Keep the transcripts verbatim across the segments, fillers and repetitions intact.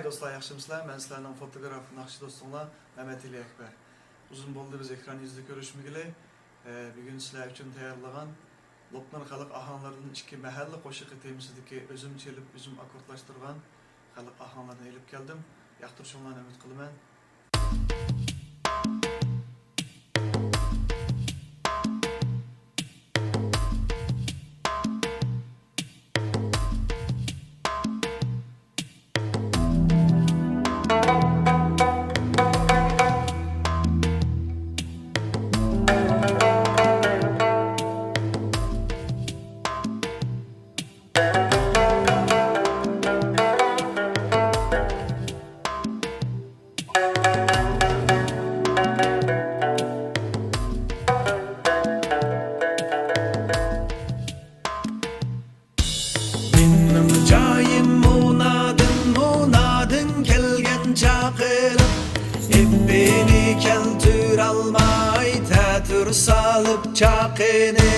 دوستلار، ياخشىمۇسىلەر؟ مەن سىلەرنىڭ فوتوگراف، ناخشىچى دوستۇڭلار مەمەتئېلى ئەكبەر. ئۇزۇن بولدى بىز ئېكران يۈزىدە كۆرۈشمىگىلى. ئە، بۈگۈن سىلەر ئۈچۈن تەييارلىغان لوپنۇر خەلق ئاھاڭلىرىدىن ئىككى مەھەللە قوشىقى تېمىسىدىكى ئۆزۈم چېلىپ، ئۆزۈم ئاككوردلاشتۇرغان خەلق ئاھاڭلىرىنى ئېلىپ كەلدىم. ياقتۇرۇشۇڭلارنى ئۈمىد قىلىمەن. مېنىڭ جايىم مۇنادىن، مۇنادىن كەلگەن چاقىرىق. ئېپىنى كەلتۈرەلمەي تەتۈر سالىپ چاقىنى،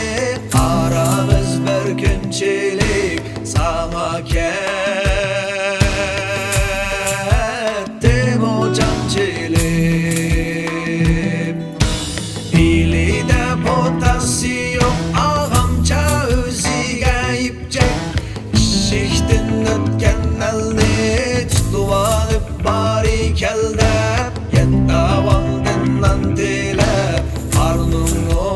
ئارىمىز بىر كۈنچىلىك ساڭا كەتتىمۇ جان چېلىپ. ئېلىدە پوتاسى يوق ئاغامچە ئۆزىگە يىپچەك، ئىشىكتىن ئۆتكەن ئەلنى تۇتۇۋالىپ بارىكەل دەپ، يەتتە ئاۋالدىن نان تىلەپ، قارنىڭغا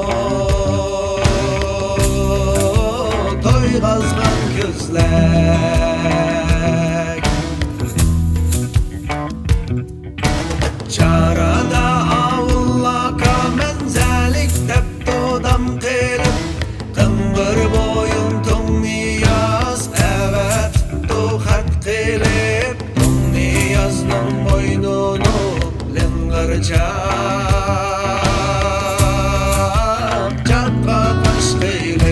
تويغازغان كۆزلەر. چارادا ئاۋۇللارغا مەنزەلىك دەپتۇ دام قىلىپ، قىڭغىر بويۇن توڭنىياز ئەۋەتىپتۇ خەت قىلىپ. توڭنىيازنىڭ بوينىنى لىڭغىرچاپ چاپقا قاش قىلىپ.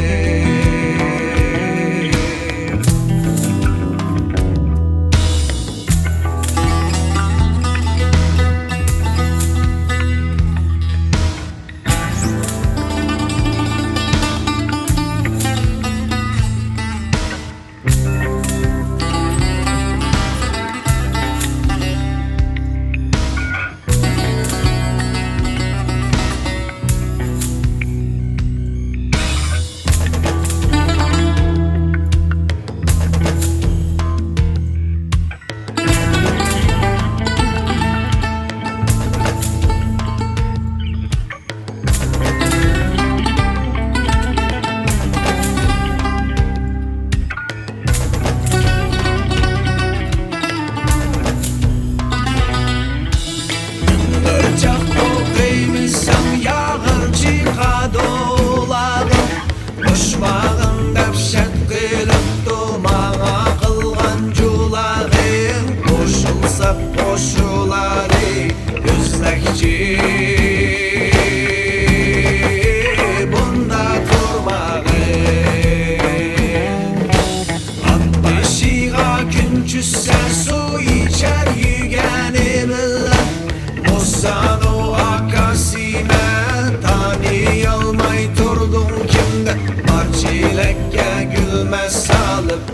بىر چاق ئوقۇيمىسام ياغىر چىقىدۇ ئۇلاغىم. ئۇشماغىن دەھشەت قىلىپتۇ ماڭا قىلغان جۇلاغىم. قوشۇلساق قوشۇلارى ئۆزلەكچى بۇندا تۇرماغىن. ئات بېشىغا كۈن چۈشسە سۇ ئىچەر يۈگەنى بىلەن. بوسسانو ئاكاسى مەن تانىيالماي تۇردۇڭ كىمدە بار چېلەككە گۈلمە سالىپ.